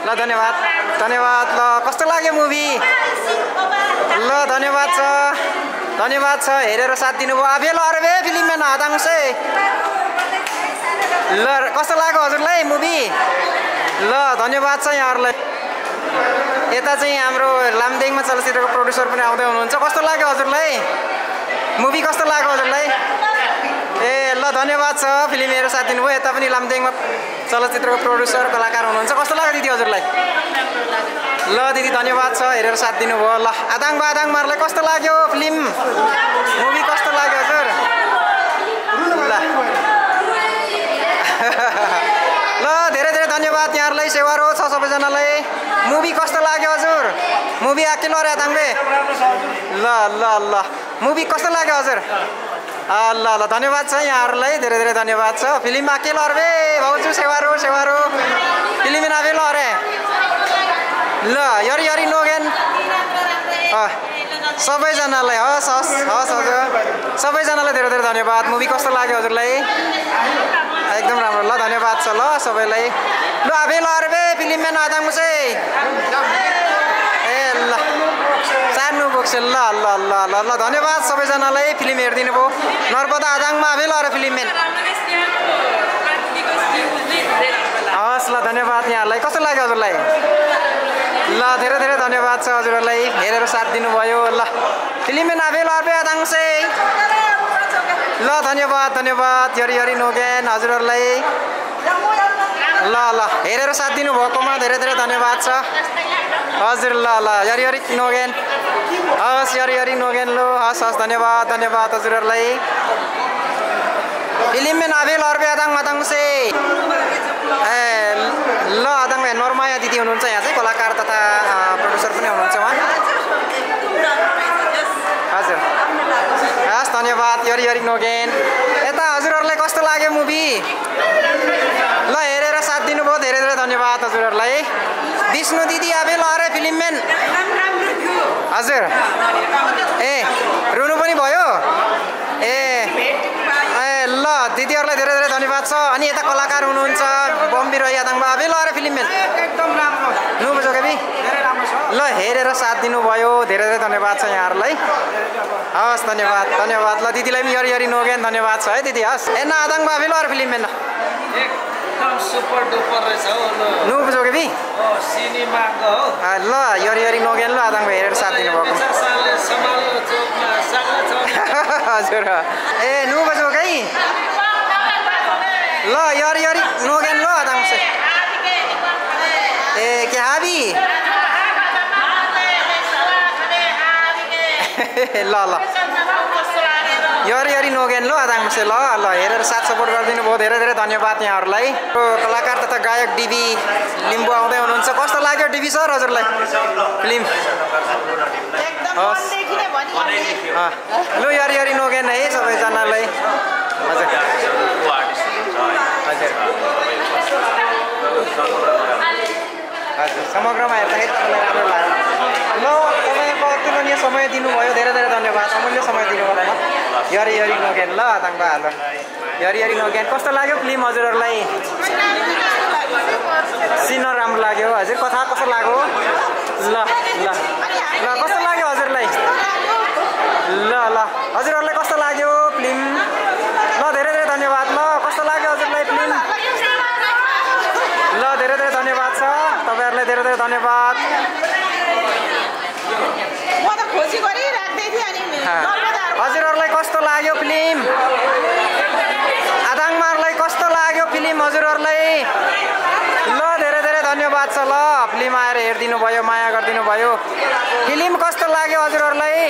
ल धन्यवाद धन्यवाद ल कस्तो लाग्यो मुभी ल धन्यवाद छ हेरेर साथ दिनुभयो आबे ल अरे फिल्ममा नहदाङसे ल कस्तो लाग्यो हजुरलाई मुभी ल धन्यवाद छ यहाँहरुलाई यता चाहिँ हाम्रो लामदेङमा चलचित्रको प्रोड्युसर पनि आउँदै हुनुहुन्छ कस्तो लाग्यो हजुरलाई मुभी कस्तो लाग्यो हजुरलाई ए ल धन्यवाद छ फिल्म हेरेर साथ दिनुभयो यता पनि लामदेङमा चलचित्रको प्रोड्युसर कलाकार हुनुहुन्छ कस्तो लाग्यो दिदी हजुरलाई ल दिदी धन्यवाद छ हेरेर साथ दिनुभयो ल आदाङ मारलाई कस्तो लाग्यो फिल्म मुभी कस्तो लाग्यो हजुर ल ल धेरै धेरै धन्यवाद यहाँहरुलाई सेवारो छ सबैजनालाई मुभी कस्तो लाग्यो हजुर मुभी आके ल रे आदाङले ल ल ल मुभी कस्तो लाग्यो हजुर ल ल धन्यवाद छ यहाँहरुलाई धेरै धेरै धन्यवाद छ फिल्ममा के ल रे भाउजू सेवारो फिल्म नाभे ल रे ल यरी नोगेन सबैजनालाई हस् हजुर सबैजनालाई धेरै धेरै धन्यवाद मुभी कस्तो लाग्यो हजुरलाई एकदम राम्रो ल धन्यवाद छ ल सबैलाई ल आबे ल रे फिल्ममा नआदाङमुसे ए ल सार्नु बोक्छ ल ल ल ल ल धन्यवाद सबैजनालाई फिल्म हेरिदिनु भयो नर्बदा आदाङमा आबे ल रे फिल्ममा हस् ल धन्यवाद यहाँलाई कस्तो लाग्यो हजुरलाई ल धेरै धेरै धन्यवाद छ हजुरहरूलाई हेरेर साथ दिनुभयो ल फिल्ममा नाभे ल रे आदाङसे ल धन्यवाद यरी नोगेन हजुरहरूलाई ल ल हेरेर साथ दिनुभएकोमा धेरै धेरै धन्यवाद छ हजुर ल ल यरी नोगेन हस् यरी नोगेन लो हस् धन्यवाद हजुरहरूलाई फिल्ममा नाभे ल रे आदाङसे ए ल आदाङ नरमाया दिदी हुनुहुन्छ यहाँ चाहिँ कलाकार तथा प्रोड्युसर पनि हुनुहुन्छ उहाँ हजुर हस् धन्यवाद यरी नोगेन यता हजुरहरूलाई कस्तो लाग्यो मुभी ल हेरेर साथ दिनुभयो धेरै धेरै धन्यवाद हजुरहरूलाई विष्णु दिदी आबे ल रे फिल्ममेन हजुर ए रुनु पनि भयो ए ल दिदीहरूलाई धेरै धेरै धन्यवाद छ अनि यता कलाकार हुनुहुन्छ बम्बी रही आदाङमा आबे ल रे फिल्ममेन एकदम राम्रो नु बुझ्यो के धेरै राम्रो छ ल हेरेर साथ दिनुभयो धेरै धेरै धन्यवाद छ यहाँहरुलाई हस् धन्यवाद ल दिदीलाई पनि यरी नोगेन धन्यवाद छ है दिदी हस् ए न आदाङमा आबे ल रे फिल्ममेन एकदम सुपर डुपर रहेछ हो नु बुझ्यो के सिनेमाको हो ल यरी नोगेन ल आदाङमा हेरेर साथ दिनुभएको हजुर ए नु बुझ्यो के ल यरी नोगेन ल आदाङसे ए के हाबी ल यरी नोगेन ल आदाङसे ल हेरेर साथ सपोर्ट गरिदिनु भयो धेरै धेरै धन्यवाद यहाँहरुलाई कलाकार तथा गायक डिबी लिम्बू आउँदै हुनुहुन्छ कस्तो लाग्यो डिबी सर हजुरलाई फिल्म ल यरी नोगेन है सबैजनालाई हजुर समग्रमा हेर्दाखेरि तपाईँलाई राम्रो लाग्यो ल तपाईँको अतुलनीय समय दिनुभयो धेरै धेरै धन्यवाद अमूल्य समय दिनुभयो यरी नोगेन ल आदाङबा ल यरी नोगेन कस्तो लाग्यो फिल्म हजुरहरूलाई सिनर राम्रो लाग्यो हजुर कथा कस्तो लाग्यो ल कस्तो लाग्यो हजुरलाई ल हजुरहरूलाई कस्तो लाग्यो फिल्म ल धेरै धेरै धन्यवाद ल कस्तो लाग्यो हजुरलाई फिल्म ल धेरै धेरै धन्यवाद छ तपाईहरुलाई धेरै धेरै धन्यवाद हजुरहरूलाई कस्तो लाग्यो फिल्म आदाङमारलाई कस्तो लाग्यो फिल्म हजुरहरूलाई ल धेरै धेरै धन्यवाद छ ल फिल्म आएर हेरिदिनु भयो माया गरिदिनु भयो फिल्म कस्तो लाग्यो हजुरहरूलाई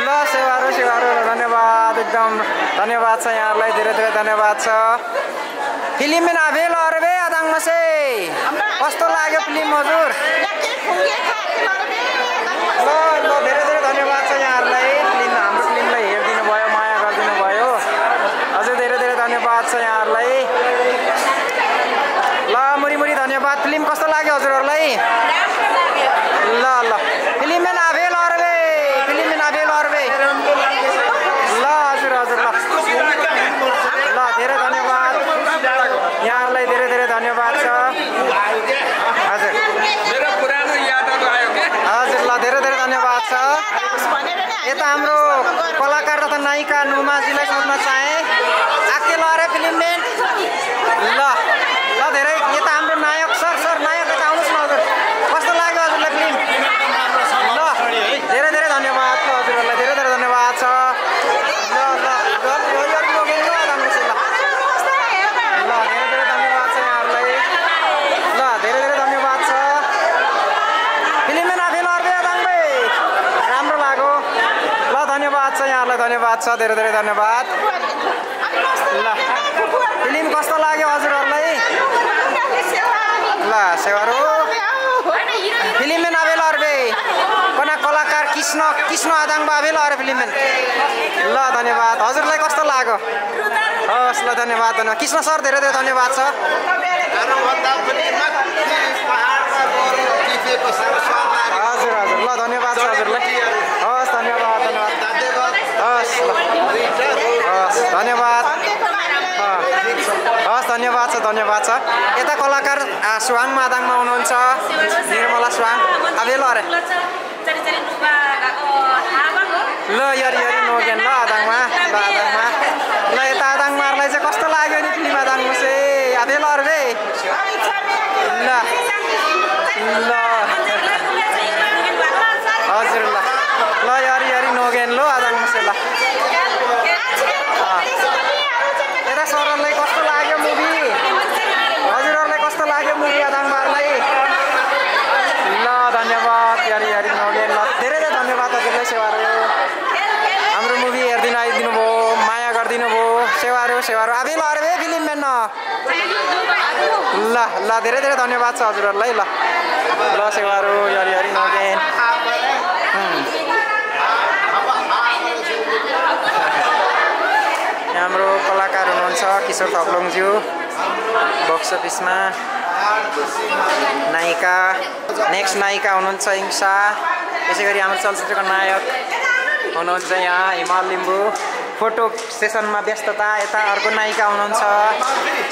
ल सेवारो धन्यवाद एकदम धन्यवाद छ यहाँहरूलाई धेरै धेरै धन्यवाद छ फिल्म नाभे ल रे आदाङसे कस्तो लाग्यो फिल्म हजुर ल धेरै धेरै धन्यवाद छ यहाँहरूलाई हाम्रो फिल्मलाई हेरिदिनु भयो माया गरिदिनु भयो हजुर धेरै धेरै धन्यवाद छ यहाँहरूलाई ल मुरी धन्यवाद फिल्म कस्तो लाग्यो हजुरहरूलाई ल फिल्म नाभे ल रे ल हजुर ल धेरै धन्यवाद यहाँहरूलाई धेरै धेरै धन्यवाद छ हजुर मेरो पुरानो यादहरू आयो के हजुर ल धेरै धेरै धन्यवाद छ यता हाम्रो कलाकार तथा नायिका नुमाजीलाई सोध्न चाहे आके ल अरे फिल्ममेन ल ल धेरै यता हाम्रो नायक सर नायक यता आउनुहोस् न हजुर कस्तो लाग्यो हजुरलाई फिल्म ल धेरै धेरै धन्यवाद ल हजुरहरूलाई धेरै धेरै धन्यवाद छ ल ल यो लोगेन ल राम्रो छ ल धेरै धेरै धन्यवाद छ यहाँहरूलाई ल धेरै धेरै धन्यवाद छ फिल्ममेन आफैले अर्बे दाङबे राम्रो लाग्यो ल धन्यवाद छ यहाँहरूलाई धन्यवाद छ धेरै धेरै धन्यवाद ल फिल्म कस्तो लाग्यो हजुरहरूलाई ल सेवारो फिल्ममेन आफैले अर्बे कना कलाकार कृष्ण आदाङ बाबेले अरे फिल्ममेन ल धन्यवाद हजुरलाई कस्तो लाग्यो हस् ल धन्यवाद कृष्ण सर धेरै धेरै धन्यवाद छ हजुर हजुर ल धन्यवाद छ हजुरलाई हस् धन्यवाद हस् हस् धन्यवाद हस् धन्यवाद छ यता कलाकार स्वाङ मादाङमा हुनुहुन्छ निर्मला स्वाङ अबेल अरे ल यरी नोगेन ल आदाङमा ल यता आदाङमाहरूलाई चाहिँ कस्तो लाग्यो नि फिल्म आदाङमा चाहिँ अबेल अरे ल ल हजुर ल यरी नोगेन ल आदाङमा चाहिँ ल यता सरहरूलाई कस्तो लाग्यो मुभी हजुरहरूलाई कस्तो लाग्यो मुभी आदाङमाहरूलाई ल धन्यवाद यरी नोगेन ल धेरै धेरै धन्यवाद हजुरलाई सेवारो हाम्रो मुभी हेरिदिनु आइदिनु भयो माया गरिदिनु भयो सेवारो अबेल अरे फिल्ममेन ल ल धेरै धेरै धन्यवाद छ हजुरहरूलाई ल सेवारो यरी नोगेन हाम्रो कलाकार हुनुहुन्छ किशोर थप्लोङज्यू बक्स अफिसमा नायिका नेक्स्ट नायिका हुनुहुन्छ इङ्सा यसै गरी हाम्रो चलचित्रको नायक हुनुहुन्छ यहाँ हिमाल लिम्बू फोटो सेसनमा व्यस्तता यता अर्को नायिका हुनुहुन्छ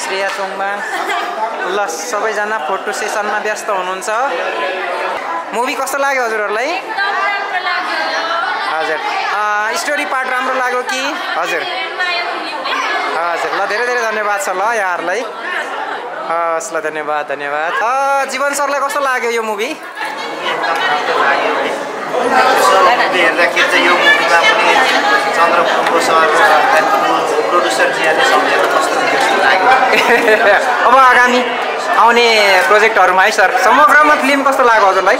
श्रेया चोङबाङ ल सबैजना फोटो सेसनमा व्यस्त हुनुहुन्छ मुभी कस्तो लाग्यो हजुरहरूलाई हजुर स्टोरी पार्ट राम्रो लाग्यो कि हजुर ल धेरै धेरै धन्यवाद छ ल यहाँहरूलाई हस् ल धन्यवाद जीवन सरलाई कस्तो लाग्यो यो मुभी हेर्दाखेरि चाहिँ यो मुभीमा पनि चन्द्रपुरको सर प्रोड्युसरजीहरूले सम्झेर कस्तो लाग्यो अब आगामी आउने प्रोजेक्टहरूमा है सर समग्रमा फिल्म कस्तो लाग्यो हजुरलाई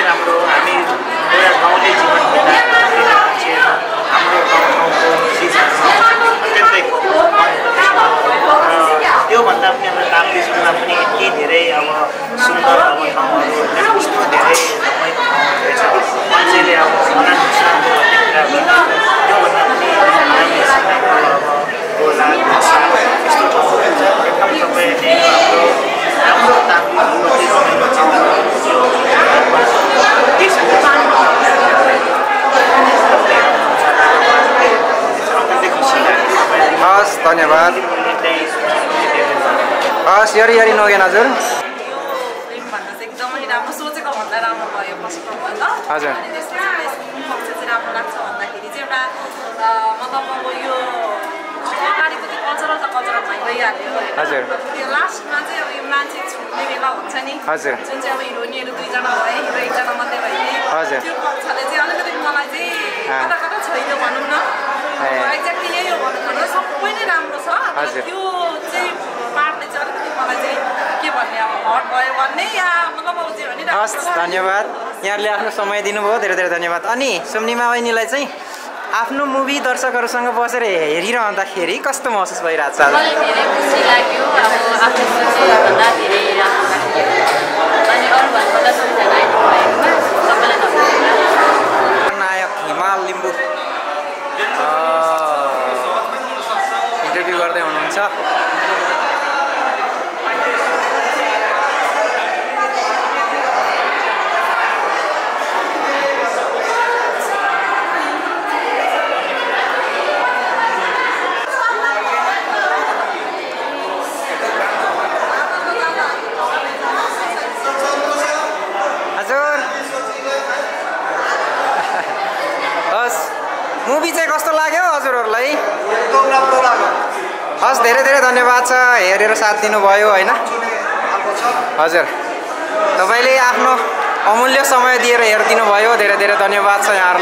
राम्रो हामी एउटा गाउँले जीवन हाम्रो गाउँको अत्यन्तै त्योभन्दा पनि हाम्रो ताप्लेजुङमा पनि यति धेरै अब सुन्दर अब ठाउँहरू यस्तो धेरै रमाइलो ठाउँहरू रहेछ मान्छेले अब त्योभन्दा पनि अब गोला यस्तो ठाउँहरू एकदम तपाईँले हाम्रो ताप्लेजुङको रमाइलो हस् धन्यवाद हस् यरी नोगेन हजुर एकदमै राम्रो सोचेको भन्दा राम्रो भयो फर्स्ट हजुर राम्रो लाग्छ भन्दाखेरि चाहिँ एउटा मतलब अब यो अगाडिको त्यो कल्चरल भइहाल्यो हजुर त्यो लास्टमा चाहिँ अब यो मान्छे छुट्ने बेला हुन्छ नि हजुर जुन चाहिँ अब हिरोइनहरू दुईजना भए हिरो एकजना मात्रै भए हजुर त्यो पक्षले चाहिँ अलिकति मलाई चाहिँ कता छैन भनौँ न एक्ज्याक्टली यही हो भन्नु सबै नै राम्रो छ त्यो चाहिँ पार्टले चाहिँ अलिकति मलाई चाहिँ के भन्ने अब हट भयो भन्ने या मतलब अब चाहिँ भने हस् धन्यवाद यहाँहरूले आफ्नो समय दिनुभयो धेरै धेरै धन्यवाद अनि सुम्निमा बहिनीलाई चाहिँ आफ्नो मुभी दर्शकहरूसँग बसेर हेरिरहँदाखेरि कस्तो महसुस भइरहेछ मलाई धेरै खुसी लाग्यो अब आफ्नो सोचेभन्दा धेरै राम्रो लाग्यो अनि अरू भन्दा सबैजना आइदिनु भएकोमा सबैलाई धन्यवाद नायक हिमाल लिम्बू इन्टरभ्यू गर्दै हुनुहुन्छ हजुर हस् मुभी चाहिँ कस्तो लाग्यो हजुरहरूलाई एकदम राम्रो लाग्यो हस् धेरै धेरै धन्यवाद छ हेरेर साथ दिनुभयो होइन हजुर तपाईँले आफ्नो अमूल्य समय दिएर हेरिदिनु भयो धेरै धेरै धन्यवाद छ यहाँहरूलाई